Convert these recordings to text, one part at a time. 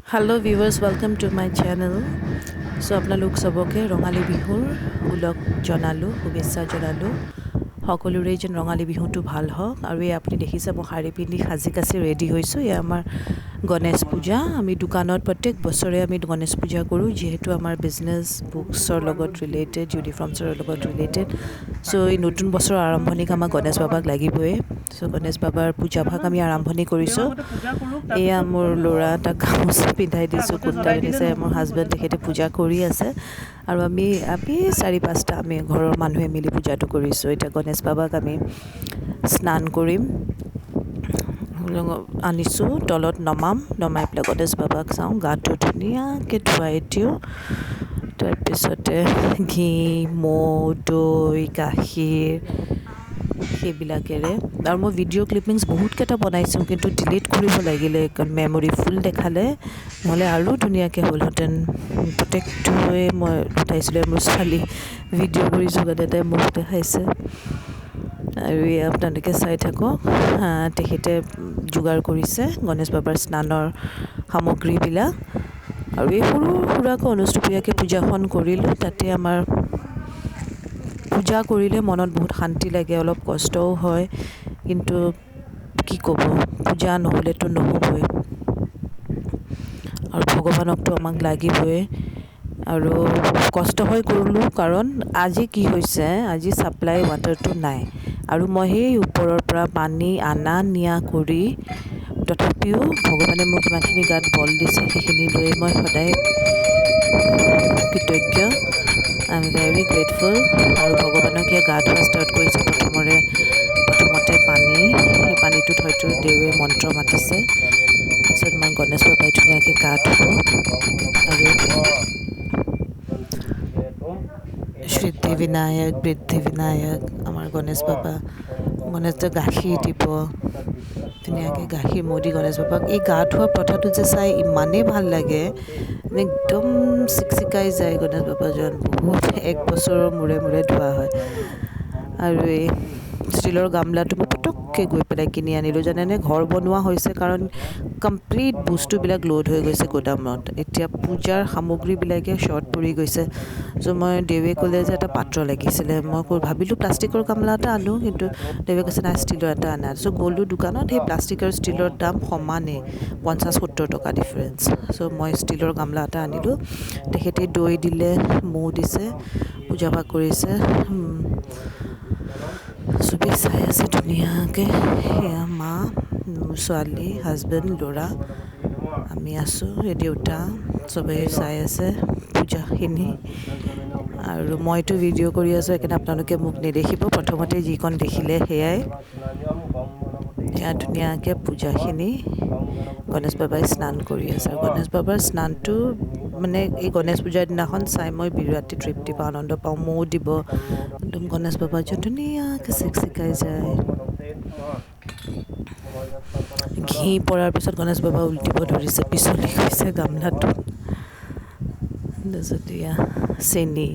Hello viewers, welcome to my channel. So আপোনালোক চবকে ৰঙালী বিহুৰ ওলগ জনালোঁ, শুভেচ্ছা জনালোঁ। সকলোৰে যেন ৰঙালী বিহুটো ভাল হওক। আৰু এই আপুনি দেখিছে, মই শাৰী পিন্ধি সাজি কাচি ৰেডি হৈছোঁ। এয়া আমাৰ গণেশ পূজা। আমি দোকানত প্ৰত্যেক বছৰে আমি গণেশ পূজা কৰোঁ, যিহেতু আমাৰ বিজনেছ বুকছৰ লগত ৰিলেটেড, ইউনিফৰ্মছৰ লগত ৰিলেটেড। চ' এই নতুন বছৰৰ আৰম্ভণিক আমাক গণেশ বাবাক লাগিবই। চ' গণেশ বাবাৰ পূজাভাগ আমি আৰম্ভণি কৰিছোঁ। এয়া মোৰ ল'ৰা, তাক গামোচা পিন্ধাই দিছোঁ, কুৰ্তা পিন্ধিছে। মোৰ হাজবেণ্ড, তেখেতে পূজা কৰি আছে। আৰু আমি চাৰি পাঁচটা আমি ঘৰৰ মানুহে মিলি পূজাটো কৰিছোঁ। এতিয়া গণেশ বাবাক আমি স্নান কৰিম আনিছোঁ, তলত নমাম, নমাই পেলাই গণেশ বাবাক চাওঁ, গাটো ধুনীয়াকৈ ধুৱাই দিওঁ। তাৰপিছতে ঘি, মৌ, দৈ, গাখীৰ সেইবিলাকেৰে। আৰু মই ভিডিঅ' ক্লিপিংছ বহুতকেইটা বনাইছোঁ, কিন্তু ডিলিট কৰিব লাগিলে, কাৰণ মেমৰি ফুল দেখালে, নহ'লে আৰু ধুনীয়াকৈ হ'লহেঁতেন। প্ৰত্যেকটোৱে মই উঠাইছিলোঁ। মোৰ ছোৱালী ভিডিঅ' কৰিছোঁ কাৰণে তাই মোক দেখাইছে। আৰু এই আপোনালোকে চাই থাকক, তেখেতে যোগাৰ কৰিছে গণেশ বাবাৰ স্নানৰ সামগ্ৰীবিলাক। আৰু এই সৰু সুৰাকৈ অনুষ্টুপীয়াকৈ পূজাখন কৰিলোঁ। তাতে আমাৰ পূজা কৰিলে মনত বহুত শান্তি লাগে, অলপ কষ্টও হয়, কিন্তু কি ক'ব, পূজা নহ'লেতো নহ'বই আৰু ভগৱানকতো আমাক লাগিবই। আৰু কষ্ট হৈ কৰিলোঁ, কাৰণ আজি কি হৈছে, আজি ছাপ্লাই ৱাটাৰটো নাই আৰু মই সেই ওপৰৰ পৰা পানী অনা নিয়া কৰি, তথাপিও ভগৱানে মোক ইমানখিনি গাত বল দিছে, সেইখিনি লৈ মই সদায় কৃতজ্ঞ। I am very grateful. আৰু ভগৱানক ইয়াত গা ধোৱা ষ্টাৰ্ট কৰিছোঁ। প্ৰথমতে পানী, সেই পানীটোত হয়তো দেৱে মন্ত্ৰ মাতিছে। তাৰপিছত মই গণেশ বাবাই ধুনীয়াকৈ গা ধুব। আৰু সিদ্ধি বিনায়ক, বৃদ্ধি বিনায়ক আমাৰ গণেশ বাবা। গণেশ গাখীৰ দিব, ধুনীয়াকৈ গাখীৰ মৌ দি গণেশ বাবাক। এই গা ধোৱা প্ৰথাটো যে চাই ইমানেই ভাল লাগে, একদম চিকচিকাই যায় গণেশ বাবাজন। বহুত এক বছৰৰ মূৰে মূৰে ধোৱা হয়। আৰু এই ষ্টীলৰ গামলাটো মই পটককৈ গৈ পেলাই কিনি আনিলোঁ, জানেনে? ঘৰ বনোৱা হৈছে, কাৰণ কমপ্লিট বস্তুবিলাক লোড হৈ গৈছে গোদামত। এতিয়া পূজাৰ সামগ্ৰীবিলাকে শ্বৰ্ট পৰি গৈছে। চ' মই দেৱে ক'লে যে এটা পাত্ৰ লাগিছিলে। মই ভাবিলোঁ প্লাষ্টিকৰ গামলা এটা আনো, কিন্তু দেৱে কৈছে নাই, ষ্টীলৰ এটা আনা। চ' গ'লোঁ দোকানত, সেই প্লাষ্টিক আৰু ষ্টীলৰ দাম সমানেই, 50-70 টকা ডিফাৰেঞ্চ। চ' মই ষ্টীলৰ গামলা এটা আনিলোঁ। তেখেতে দৈ দিলে, মৌ দিছে, পূজা ভাগ কৰিছে। চবেই চাই আছে ধুনীয়াকৈ। সেয়া মা, ছোৱালী, হাজবেণ্ড, ল'ৰা, আমি আছোঁ, এই দেউতা, চবেই চাই আছে পূজাখিনি। আৰু মইতো ভিডিঅ' কৰি আছোঁ, সেইকাৰণে আপোনালোকে মোক নেদেখিব। প্ৰথমতে যিকণ দেখিলে সেয়াই। সেয়া ধুনীয়াকৈ পূজাখিনি গণেশ বাবাই স্নান কৰি আছে। আৰু গণেশ বাবাৰ স্নানটো মানে এই গণেশ পূজাৰ দিনাখন চাই মই বিৰাট তৃপ্তি পাওঁ, আনন্দ পাওঁ। মৌ দিব, একদম গণেশ বাবাজন ধুনীয়াকৈ চিকচিকাই যায়। ঘি পৰাৰ পিছত গণেশ বাবা উল্টিব ধৰিছে, পিছলি গৈছে গামলাটো। তাৰপিছত এয়া চেনি,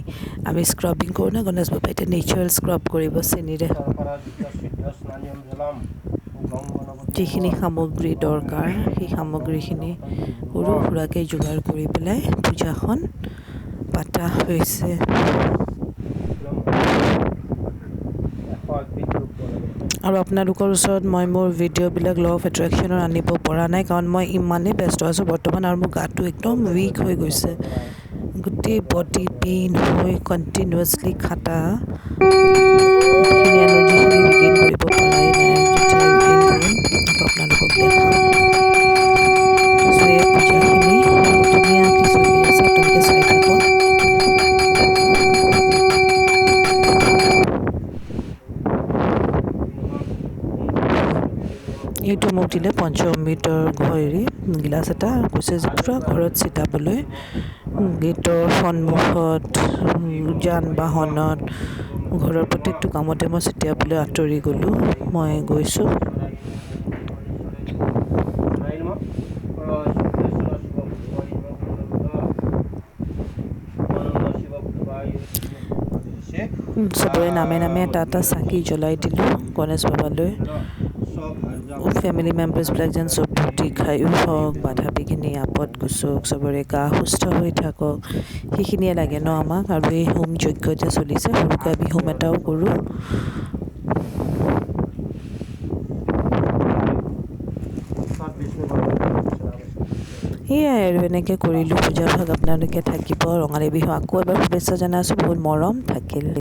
আমি স্ক্ৰাবিং কৰোঁ ন, গণেশ বাবাই এতিয়া নেচাৰেল স্ক্ৰাব কৰিব চেনিৰে। যিখিনি সামগ্ৰী দৰকাৰ সেই সামগ্ৰীখিনি সৰু সুৰাকৈ যোগাৰ কৰি পেলাই পূজাখন পাতা হৈছে। আৰু আপোনালোকৰ ওচৰত মই মোৰ ভিডিঅ'বিলাক ল অফ এট্ৰেকশ্যনৰ আনিব পৰা নাই, কাৰণ মই ইমানেই ব্যস্ত আছোঁ বৰ্তমান আৰু মোৰ গাটো একদম উইক হৈ গৈছে, গোটেই বডি পেইন হৈ কণ্টিনিউৱাছলি খাটা। সেইখিনি এনাৰ্জিখিনি ৰিগেইন কৰিব পৰাই নাই। যেতিয়া ৰিগেইন কৰিম আকৌ আপোনালোকক দেখাম। চ' এই পূজাখিনি ধুনীয়াকৈ চলি আছে, আপোনালোকে চাই থাকক। এইটো মোক দিলে পঞ্চমৃতৰ হেৰি গিলাচ এটা, কৈছে যে পূৰা ঘৰত ছিটাবলৈ, গেটৰ সন্মুখত, যান বাহনত, ঘৰৰ প্ৰত্যেকটো কামতে মই ছিটিয়াবলৈ আঁতৰি গ'লোঁ। মই গৈছোঁ। চবৰে নামে নামে এটা এটা চাকি জ্বলাই দিলোঁ গণেশ বাবালৈ। ফেমিলি মেম্বাৰ্ছবিলাক যেন চব দীৰ্ঘায়ু হওক, বাধা বিঘিনি আপদ গুচক, চবৰে গা সুস্থ হৈ থাকক, সেইখিনিয়ে লাগে ন আমাক। আৰু এই হোম যজ্ঞ যে চলিছে, সৰুকৈ আমি হোম এটাও কৰোঁ। সেয়াই আৰু এনেকৈ কৰিলোঁ পূজা ভাগ। আপোনালোকে থাকিব। ৰঙালী বিহু আকৌ এবাৰ শুভেচ্ছা জনাইছোঁ, বহুত মৰম থাকিল।